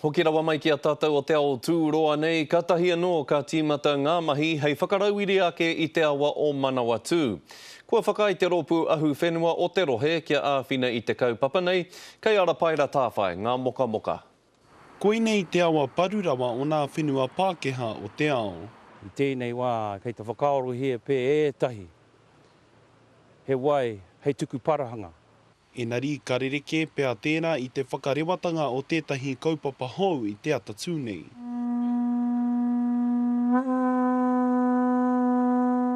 Hoki rawa mai ki a tātou o te ao tūroa nei, katahi anō ka tīmata ngā mahi hei whakarauiri ake i te awa o Manawatū. Kua whakaae te rōpū ahuwhenua o te rohe kia āwhina i te kaupapa nei, kei Arapaera Tāwhai ngā mokamoka. Koinei te awa paru rawa o nā whenua Pākehā o te ao. I tēnei wā kei te whakaarohia pea ētahi he wai hei tuku parahanga. Engari ka rerekē pea tērā i te whakarewatanga o tētahi kaupapa hou i te atatū nei.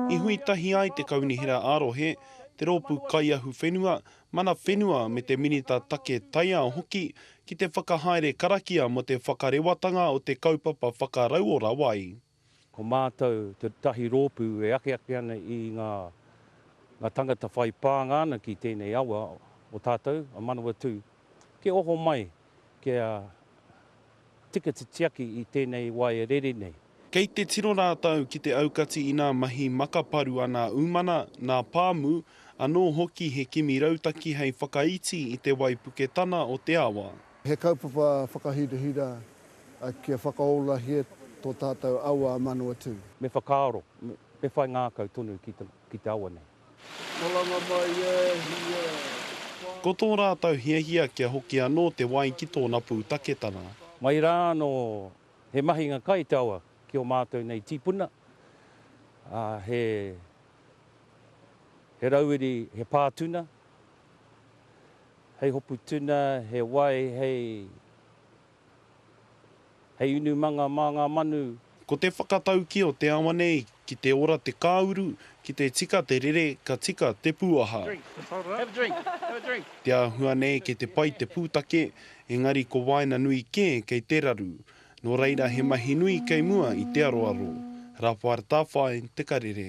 I hui tahi ai te Kaunihera ā-Rohe, te Rōpū Kaiahuwhenua, Mana Whenua me te Minita Take Taiao hoki ki te whakahaere karakia mō te whakarewatanga o te kaupapa whakarauora wai. Ko mātou tētahi rōpū e akiaki ana i ngā ngā tangata whai pānga ana ki tēnei awa o tātou, a Manawatū, kia oho mai, kia tika te tiaki i tēnei wai e rere nei. Kei te tiro rātou ki te aukati i nā mahi makaparu a nā umana, nā pāmu, anō hoki he kimi rautaki hei whakaiti i te waipuketana o te awa. He kaupapa whakahirahira kia whakaorahia tō tātou awa a Manawatū. Me whakaaro, me whai ngākau tonu ki te awa nei. Maranga mai e hi e. Ko tō rātou hiahia kia hoki anō te wai ki tōna pūtaketanga. Mai rā anō he mahinga kai te awa ki ō mātou nei tīpuna, ā, he, he rauiri, he pā tuna, hei hopu tuna, he wai hei. Hei inumanga mā ngā manu. Ko te whakataukī o te awa nei, ki te ora te kāuru, ki te tika te rere, ka tika te pūaha. Te āhua nei kei te pai te pūtake, engari ko waenganui kē kei te raru. Nō reira he mahi nui kei mua i te aroaro. Raphael Tawhai, Te Karere.